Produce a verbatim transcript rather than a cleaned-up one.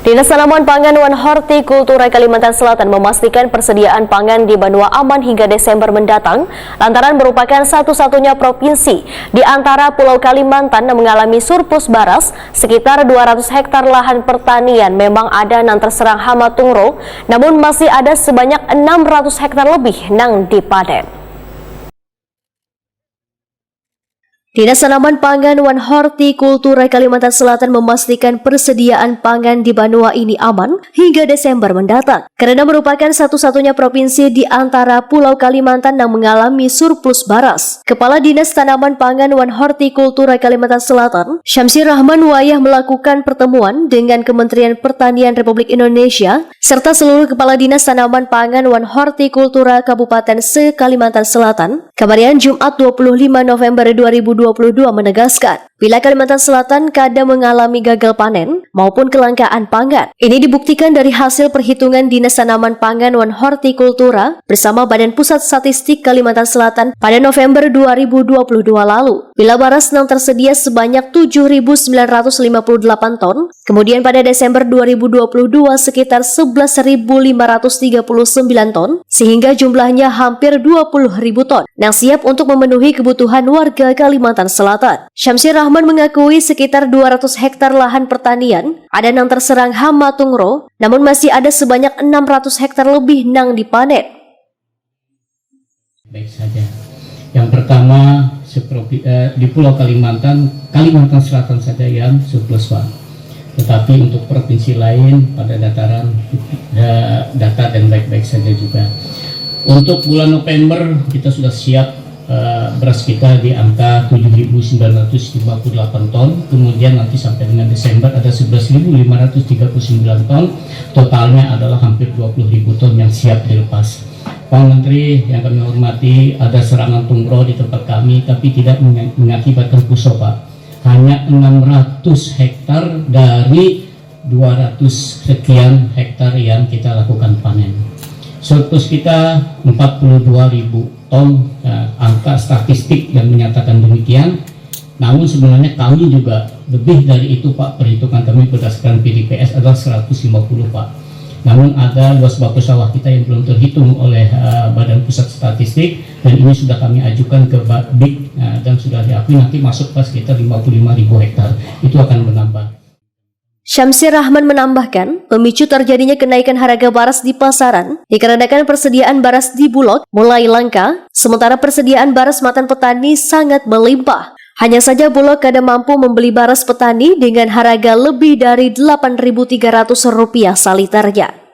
Dinas Tanaman Pangan wan Hortikultura Kalimantan Selatan memastikan persediaan pangan di Banua aman hingga Desember mendatang lantaran merupakan satu-satunya provinsi di antara Pulau Kalimantan yang mengalami surplus baras. Sekitar dua ratus hektar lahan pertanian memang ada yang terserang hama tungro, namun masih ada sebanyak enam ratus hektar lebih nang dipanen. Dinas Tanaman Pangan wan Hortikultura Kalimantan Selatan memastikan persediaan pangan di Banua ini aman hingga Desember mendatang, karena merupakan satu-satunya provinsi di antara Pulau Kalimantan yang mengalami surplus baras. Kepala Dinas Tanaman Pangan wan Hortikultura Kalimantan Selatan, Syamsir Rahman, wayah melakukan pertemuan dengan Kementerian Pertanian Republik Indonesia serta seluruh Kepala Dinas Tanaman Pangan wan Hortikultura Kabupaten se-Kalimantan Selatan, kamarian Jumat dua puluh lima November dua ribu dua puluh dua menegaskan, bila Kalimantan Selatan kada mengalami gagal panen maupun kelangkaan pangan. Ini dibuktikan dari hasil perhitungan Dinas Tanaman Pangan wan Hortikultura bersama Badan Pusat Statistik Kalimantan Selatan pada November dua ribu dua puluh dua lalu. Bila baras nang tersedia sebanyak tujuh ribu sembilan ratus lima puluh delapan ton, kemudian pada Desember dua ribu dua puluh dua sekitar sebelas ribu lima ratus tiga puluh sembilan ton, sehingga jumlahnya hampir dua puluh ribu ton, nang siap untuk memenuhi kebutuhan warga Kalimantan Selatan. Syamsir Rahman mengakui sekitar dua ratus hektar lahan pertanian ada nang terserang hama tungro, namun masih ada sebanyak enam ratus hektar lebih nang dipanen. Baik saja. Yang pertama, seprovi- eh, di Pulau Kalimantan, Kalimantan Selatan saja yang surplus, Pak. Tetapi untuk provinsi lain pada dataran da- datar dan baik-baik saja juga. Untuk bulan November kita sudah siap, eh, beras kita di angka tujuh ribu sembilan ratus lima puluh delapan ton, kemudian nanti sampai dengan Desember ada sebelas ribu lima ratus tiga puluh sembilan ton, totalnya adalah hampir dua puluh ribu ton yang siap dilepas. Pak Menteri yang kami hormati, ada serangan tungro di tempat kami, tapi tidak menge- mengakibatkan puso, Pak. Hanya enam ratus hektar dari dua ratus sekian hektar yang kita lakukan panen. Surplus kita empat puluh dua ribu ton, eh, angka statistik yang menyatakan demikian. Namun sebenarnya kami juga lebih dari itu, Pak. Perhitungan kami berdasarkan P D P S adalah seratus lima puluh, Pak. Namun ada luas baku sawah kita yang belum terhitung oleh, eh, Badan Pusat Statistik, dan ini sudah kami ajukan ke Babik, eh, dan sudah diakui, nanti masuk ke sekitar lima puluh lima ribu hektar. Itu akan menambah. Syamsir Rahman menambahkan, pemicu terjadinya kenaikan harga baras di pasaran dikarenakan persediaan baras di Bulog mulai langka, sementara persediaan baras matan petani sangat melimpah. Hanya saja Bulog kada mampu membeli baras petani dengan harga lebih dari delapan ribu tiga ratus rupiah saliternya.